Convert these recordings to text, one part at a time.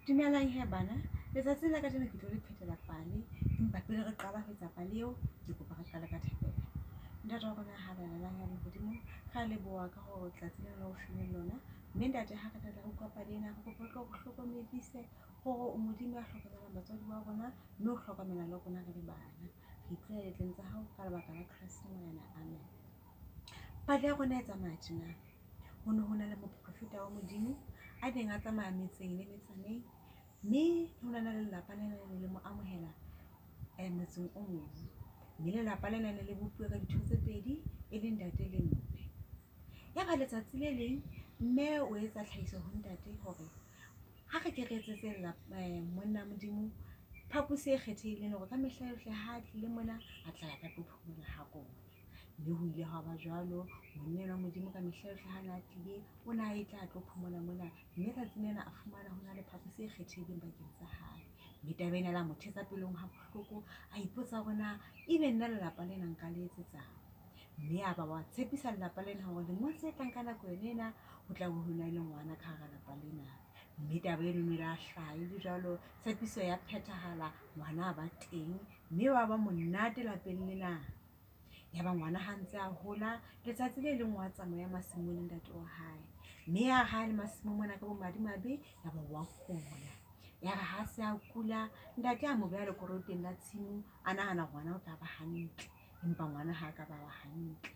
Dumelang he bana, letsatsing la kajeno ke tlo le phetela pale, empa pele re qala ho etsa pale eo, ke kopa re qale ka thapelo. Ntate wa rona ya halalelang ya lehodimong, re a leboha ka hore tsatsi lena le o fileng lona. Mme ntate ha re tla re utlwa pale ena, re kopa o tlo re hlokomedise hore o Modimo ya hlokomelang batswadi ba rona, mme o hlokomela le rona re le bana. Re ipea diatleng tsa hao ka lebaka la Kreste Morena, amen. Pale ya rona e tsamaya tjena. Ho ne ho na le moprofeta wa Modimo a neng a tsamaya metseng le metsaneng, mme ho na le lelapa le neng le mo amohela motseng o mong. Mme lelapa lena ne le bopuwe ka ditho tse pedi, e le ntate le mme. Yaba letsatsi le leng mme o etsa tlhahiso ho ntate hore ha re ke re etsetse monna Modimo phapusi e kgethehileng hore ka mehla yohle ha a tlile mona a tla tla tlo phomola ha rona. Mme ho ile hwa ba jwalo, monna enwa wa Modimo ka mehla yohle ha na tlile, o ne a e tla tlo phomola mona. Mme tsatsing lena a fumana ho na le phapusi e kgethehileng bakeng sa hae. Mme taba ena la mo thetsa pelong ha bohloko, a ipotsa hore na ebe nna lelapa lena nka le etsetsang. Mme a ba wa tshepisa lelapa lena hore lemong se tlang ka nako yone ena ho tla be ho na le ngwana ka hara lapa lena. Mme taba eno e la hlaha e le jwalo, tshepiso ya phethahala, ngwana a ba teng, mme wa ba monate lapeng lena. Yaba ngwana ha ntse a hola, letsatsi le leng wa tsamaya masimong le ntate wa hae. Mme ya ha le masimong mona ka bomadimabe, yaba wa kula. Ya re ha se a kula, ntate a mo beha lekoroteng la tshimo, a nahana ngwana o tla ba hantle, empa ngwana ha ka ba wa hantle.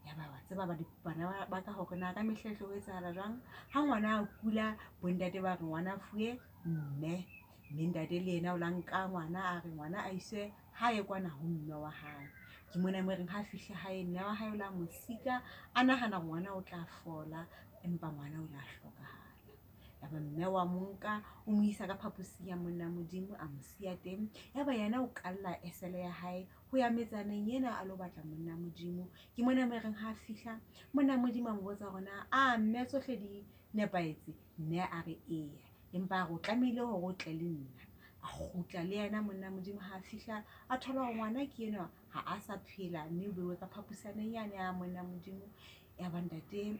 Yaba wa tseba bana ba ka hore na ka mehla e tlo etsahala jwang. Ha ngwana a kula, bontate ba re ngwana a fuwe mme. Mme ntate le yena o la nka ngwana, a re ngwana a iswe hae kwana ho mme wa hae. Ke mona mo reng ha fihla hae, mme wa hae o la mo sika, a nahana ngwana o tla fola, empa ngwana o la hlokahala. Yaba mme wa mo nka, o mo isa ka phaposing ya monna Modimo, a mo siya teng. Yaba yena o kalla esele ya hae ho ya metsaneng ena a lo batla monna Modimo. Ke mona mo reng ha fihla, monna Modimo a mo botsa hore na a mme tsohle di nepahetse. Mme a re eya, empa a re o tlamehile hore o tle le nna. A kgutla le yena monna Modimo ha fihla, a thola hore ngwana ke enwa ha a sa phela, mme o beuwe ka phaposaneng yane ya monna Modimo. Yaba ntate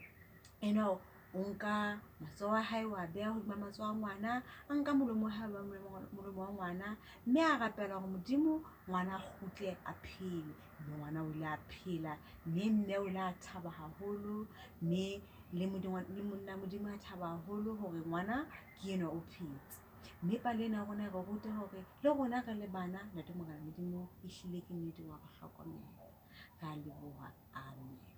enwa o nka matsoho a hae wa beha hodima matsoho a ngwana, a nka molomo wa hae wa molomo wa ngwana, mme a rapela hore Modimo ngwana a kgutle a phele. Mme ngwana o ile a phela, mme mme o ile a thaba haholo, mme le monna Modimo a thaba haholo hore ngwana ke enwa o phetse. Mme pale ena ya rona e re ruta hore le rona re le bana, Ntate Morena Modimo ehlile ke nnete wa re hlokomela. Re a leboha, amen.